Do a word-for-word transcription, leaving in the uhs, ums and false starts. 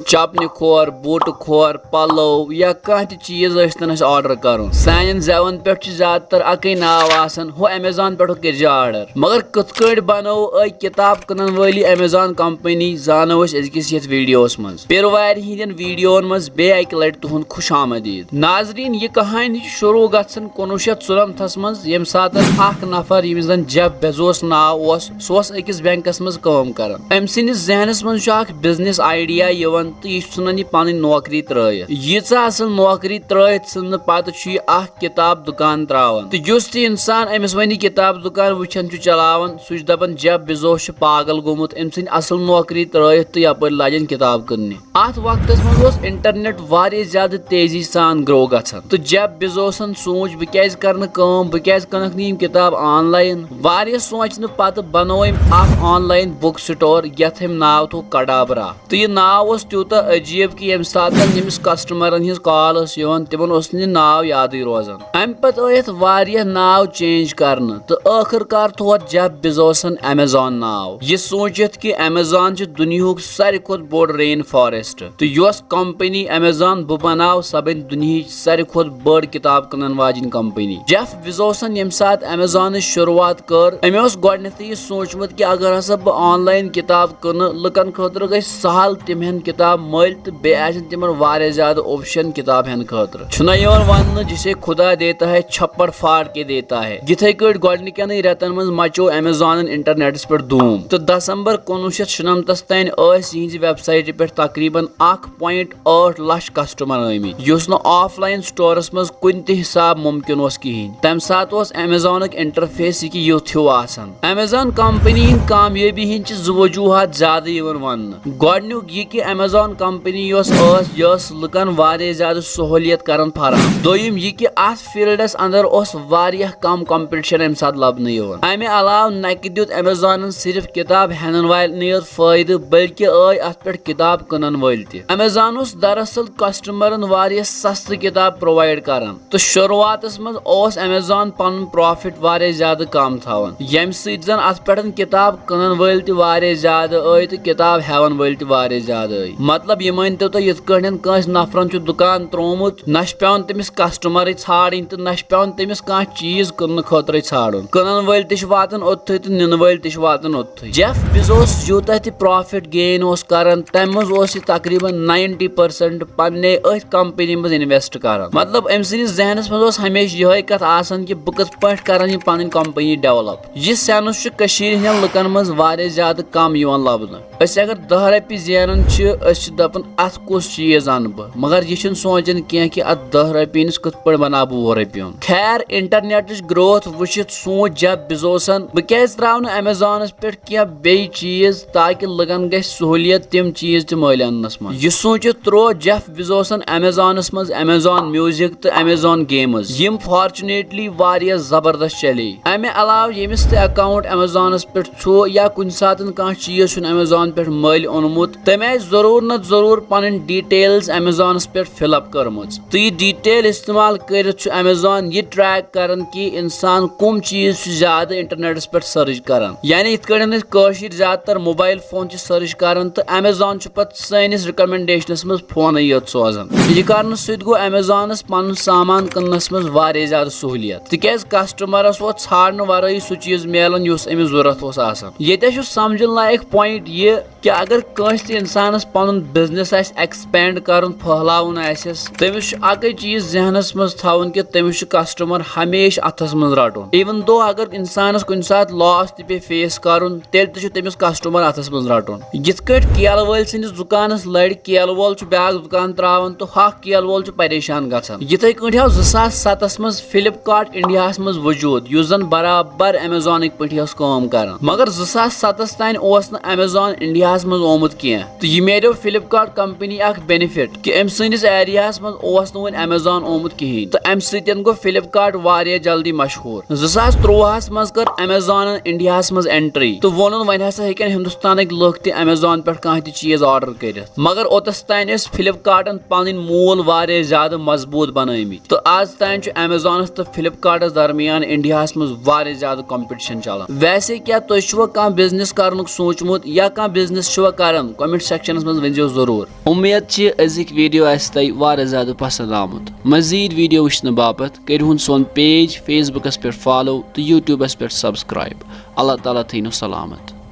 چپنہِ کھور، بوٗٹہٕ کھور، پلو یا کانٛہہ تہِ چیٖز ٲسۍ تن اَسہِ آرڈر کرُن، سانٮ۪ن زٮ۪ون پٮ۪ٹھ چھُ زیادٕ تر اکٕے ناو آسان، ہُہ Amazon پٮ۪ٹھ کٔرۍ زِ آرڈر۔ مگر کِتھ کٲٹھۍ بنٲو أکۍ کِتاب کٕنن وٲلی Amazon کمپنی، زانو أسۍ أزکِس یتھ ویڈیوس منٛز۔ پیروارِ ہٕنٛدٮ۪ن ویڈیوون منٛز بیٚیہِ اکہِ لٹہِ تُہُنٛد خوش آمدید۔ ناظرین، یہِ کہانی چھِ شروع گژھان کُنوُہ شیٚتھ ژُنمتھس منٛز، ییٚمہِ ساتہٕ اکھ نفر، ییٚمِس زن جیف بیزوس ناو اوس، سُہ اوس أکِس بینکس منٛز کٲم کران۔ أمۍ سٕنٛدِس ذہنس منٛز چھُ اکھ بزنس آئیڈیا یِوان تہٕ یہِ چھُ ژھٕنان یہِ پنٕنۍ نوکری ترٲوِتھ۔ ییٖژاہ اصل نوکری ترٲوِتھ ژھٕننہٕ پتہٕ چھُ یہِ اکھ کِتاب دُکان تراوان۔ تہٕ یُس تہِ انسان أمِس وۄنۍ یہِ کِتاب دُکان وٕچھان چھُ چلاوان، سُہ چھُ دپان، جیف بیزوس چھُ پاگل گوٚمُت، أمۍ ژھٕنۍ اصل نوکری ترٲوِتھ تہٕ یپٲرۍ لاجن کِتاب کٕننہِ۔ اتھ وقتس منٛز اوس انٹرنیٹ واریاہ زیادٕ تیزی سان گرو گژھان، تہٕ جیف بیزوسن سوٗنچ، بہٕ کیازِ کرٕ نہٕ کٲم، بہٕ کیازِ کٕنکھ نہٕ یِم کِتاب آن لاین؟ واریاہ سونچنہٕ پتہٕ بنوو أمۍ اکھ آن لاین بک سٹور، یتھ أمۍ ناو تھوو کڈابرا۔ تہٕ یہِ ناو اوس تیوٗتاہ عجیٖب کہِ ییٚمہِ ساتہٕ ییٚمِس کسٹمرن ہٕنٛز کال ٲس یِوان، تِمن اوس نہٕ یہِ ناو یادٕے روزان۔ امہِ پتہٕ ٲے اتھ واریاہ ناو چینج کرنہٕ، تہٕ ٲخٕر کار تھوو اتھ جیف بیزوسن Amazon ناو، یہِ سوٗنچِتھ کہِ Amazon چھُ دُنیاہُک ساروی کھۄتہٕ بوٚڑ رین فارسٹ، تہٕ یۄس کمپنی Amazon بہٕ بناو، سۄ بنہِ دُنیہٕچ ساروی کھۄتہٕ بٔڑ کِتاب کٕنن واجیٚنۍ کمپنی۔ جیف بیزوسن ییٚمہِ ساتہٕ Amazonٕچ شروٗعات کٔر، أمۍ اوس گۄڈٕنیتھٕے یہِ سوٗنچمُت کہِ اگر ہسا بہٕ آن لاین کِتاب کٕنہٕ، لُکن خٲطرٕ گژھِ سہل تِمن کِتاب مٔلۍ تہٕ بیٚیہِ آسن تِمن واریاہ زیادٕ آپشن کِتاب ہٮ۪نہٕ خٲطرٕ۔ چھُنہ یِوان وننہٕ، جسے خدا دیتا ہے چھپڑ پھاڑ کے دیتا ہے۔ یِتھے کٲٹھۍ گۄڈٕنِکٮ۪نٕے رٮ۪تن منٛز مچوو Amazonن انٹرنیٹس پٮ۪ٹھ دھوٗم، تہٕ دسمبر کُنوُہ شیٚتھ شُنمتس تام ٲسۍ یِہنزِ ویب سایٹہِ پٮ۪ٹھ تقریباً اکھ پوینٹ ٲٹھ لچھ کسٹمر آمٕتۍ، یُس نہٕ آف لاین سٹورس منٛز کُنہِ تہِ حساب ممکن اوس کِہینۍ۔ تمہِ ساتہٕ اوس Amazonُک انٹرفیس یہِ کہِ یُتھ ہیوٗ آسان۔ Amazon کمپنی ہٕنٛدِ کامیٲبی ہٕنٛدۍ چھِ زٕ وجوٗہات زیادٕ یِوان وننہٕ۔ گۄڈٕنیُک یہِ کہِ Amazon کمپنی یۄس ٲس، یہِ ٲس لُکن واریاہ زیادٕ سہوٗلیت کران فراہم۔ دوٚیِم یہِ کہِ اتھ فیلڈس اندر اوس واریاہ کم کمپٹیشن امہِ ساتہٕ لبنہٕ یِوان۔ امہِ علاوٕ نہ کہِ دیُت Amazonن صرف کتاب ہینن والٮ۪ن یوت فٲیدٕ، بلکہِ ٲے اتھ پٮ۪ٹھ کتاب کٕنن وٲلۍ تہِ۔ Amazon اوس دراصل کسٹمرن واریاہ سستہٕ کتاب پرووائیڈ کران۔ تہٕ شروٗعاتس منٛز اوس Amazon پنُن پرافٹ واریاہ زیادٕ کم تھاوان، ییٚمہِ سۭتۍ زن اتھ پٮ۪ٹھ کتاب کٕنن وٲلۍ تہِ واریاہ زیادٕ ٲے تہٕ کتاب ہٮ۪ون وٲلۍ تہِ واریاہ زیادٕ ٲے۔ مطلب، یہِ مٲنۍ تو تُہۍ، یِتھ کٲٹھۍ کٲنٛسہِ نفرن چھُ دُکان ترٛوومُت، نہ چھُ پٮ۪وان تٔمِس کسٹمرٕے ژھانڈٕنۍ تہٕ نہ چھُ پٮ۪وان تٔمِس کانٛہہ چیٖز کٕننہٕ خٲطرٕے ژھانڈُن۔ کٕنن وٲلۍ تہِ چھِ واتان اوٚتتھٕے تہٕ نِنہٕ وٲلۍ تہِ چھِ واتان اوٚتتھٕے۔ جیف بیزوس یوٗتاہ تہِ پرافٹ گین اوس کران، تمہِ منٛز اوس یہِ تقریباً ناینٹی پرسنٹ پننے أتھۍ کمپنی منٛز انویسٹ کران۔ مطلب، أمۍ سٕنٛدِس ذہنس منٛز اوس ہمیشہِ یِہوٚے کتھ آسان کہِ بہٕ کِتھ پٲٹھۍ کرن یہِ پنٕنۍ کمپنی ڈیولپ۔ یہِ سینس چھُ کٔشیٖرِ ہٕنٛدٮ۪ن لُکن منٛز واریاہ زیادٕ کم یِوان لبنہٕ۔ أسۍ اگر دَہ رۄپیہِ زینان چھِ، أسۍ چھِ دپان، اتھ کُس چیٖز انہٕ بہٕ؟ مگر یہِ چھُنہٕ سونچان کینٛہہ کہِ اتھ دَہ رۄپیہِ ہٕنٛدِس کِتھ پٲٹھۍ بناو بہٕ وُہ رۄپیہِ ہُنٛد۔ خیر، انٹرنیٹٕچ گروتھ وٕچھِتھ سونچ جیف بیزوسن، بہٕ کیازِ تراو نہٕ Amazonس پٮ۪ٹھ کینٛہہ بیٚیہِ چیٖز، تاکہِ لُکن گژھِ سہوٗلیت تِم چیٖز تہِ مٔلۍ اننس منٛز۔ یہِ سوٗنچِتھ تروو جیف بیزوسن Amazonس منٛز Amazon Music تہٕ Amazon Games، یِم فارچُنیٹلی واریاہ زبردست چلے۔ امہِ علاوٕ ییٚمِس تہِ اکاؤنٹ Amazonس پٮ۪ٹھ چھُ یا کُنہِ ساتہٕ کانٛہہ چیٖز چھُنہٕ Amazon پٮ۪ٹھ مٔلۍ اوٚنمُت، تٔمۍ آسہِ ضروٗر نتہٕ ضروٗر پنٕنۍ ڈیٹیلز Amazonس پٮ۪ٹھ فل اپ کٔرمٕژ۔ تہٕ یہِ ڈیٹیل استعمال کٔرِتھ چھُ Amazon یہِ ٹریک کران کہِ انسان کُم چیٖز چھُ زیادٕ انٹرنیٹس پٮ۪ٹھ سرچ کران۔ یعنی یِتھ کٲٹھۍ أسۍ کٲشِر زیادٕ تر موبایل فون چھِ سرچ کران تہٕ Amazon چھُ پتہٕ سٲنِس ریکمنڈیشنس منٛز فونٕے یوت سوزان۔ یہِ کرنہٕ سۭتۍ گوٚو Amazonس پنُن سامان کٕننس منٛز واریاہ زیادٕ سہوٗلیت، تِکیازِ کسٹمرس ووت ژھانڈنہٕ ورٲیی سُہ چیٖز میلان یُس أمِس ضروٗرت اوس آسان۔ ییٚتہِ چھُ سمجھُن لایق پوینٹ یہِ کہِ اگر کٲنٛسہِ تہِ انسانس پنُن بزنس آسہِ ایکسپینڈ کرُن، پھٔہلاوُن آسٮ۪س، تٔمِس چھُ اکٕے چیٖز ذہنس منٛز تھاوُن کہِ تٔمِس چھُ کسٹمر ہمیشہِ اتھس منٛز رٹُن۔ Even though اگر انسانس کُنہِ ساتہٕ لاس تہِ پیٚیہِ فیس کرُن، تیٚلہِ تہِ چھُ تٔمِس کسٹمر اتھس منٛز رٹُن۔ یِتھ کٲٹھۍ کیلہٕ وٲلۍ سٕنٛدِس دُکانس لرِ کیلہٕ وول چھُ بیاکھ دُکان تراوان تہٕ ہۄکھ کیلہٕ وول چھُ پریشان گژھان۔ یِتھے کٲٹھۍ آو زٕ ساس ستس منٛز فلپ کارٹ انڈیاہس منٛز وجود، یُس زن برابر Amazonٕکۍ پٲٹھۍ ٲس کٲم کران، مگر زٕ ساس ستس تام اوس نہٕ Amazon انڈیاہس منٛز آمُت کینٛہہ۔ تہٕ یہِ میلیو فلپ کارٹ کمپنی اکھ بینیفٹ کہِ أمۍ سٕنٛدِس ایریاہس منٛز اوس نہٕ وُنہِ Amazon آمُت کِہینۍ، تہٕ امہِ سۭتۍ گوٚو فلپ کارٹ واریاہ جلدی مشہوٗر۔ زٕ ساس ترٛۆہس منٛز کٔر Amazonن انڈیاہس منٛز انٹری تہٕ ووٚنُن، وۄنۍ ہسا ہیٚکن ہندوستانٕکۍ لُکھ تہِ Amazon پٮ۪ٹھ کانٛہہ تہِ چیٖز آرڈر کٔرِتھ۔ مگر اوٚتس تام ٲسۍ فلپ کارٹن پنٕنۍ مول واریاہ زیادٕ مضبوٗط بنٲومٕتۍ، تہٕ آز تام چھُ Amazonس تہٕ فلپ کارٹس درمیان انڈیاہس منٛز واریاہ زیادٕ کمپٹیشن چلان۔ ویسے کیا تُہۍ چھُوا کانٛہہ بزنس کرنُک سوٗنچمُت یا کانٛہہ بزنس چھُوا کران؟ Comment sectionس منٛز ؤنۍزیو ضروٗر۔ اُمید چھِ أزِکۍ video آسہِ تۄہہِ واریاہ زیادٕ پسنٛد آمُت۔ مزید video وٕچھنہٕ باپتھ کٔرِہُن سون page Facebookس پٮ۪ٹھ follow تہٕ YouTubeس پٮ۪ٹھ subscribe۔ اللہ تعالیٰ تھٲینو سلامت۔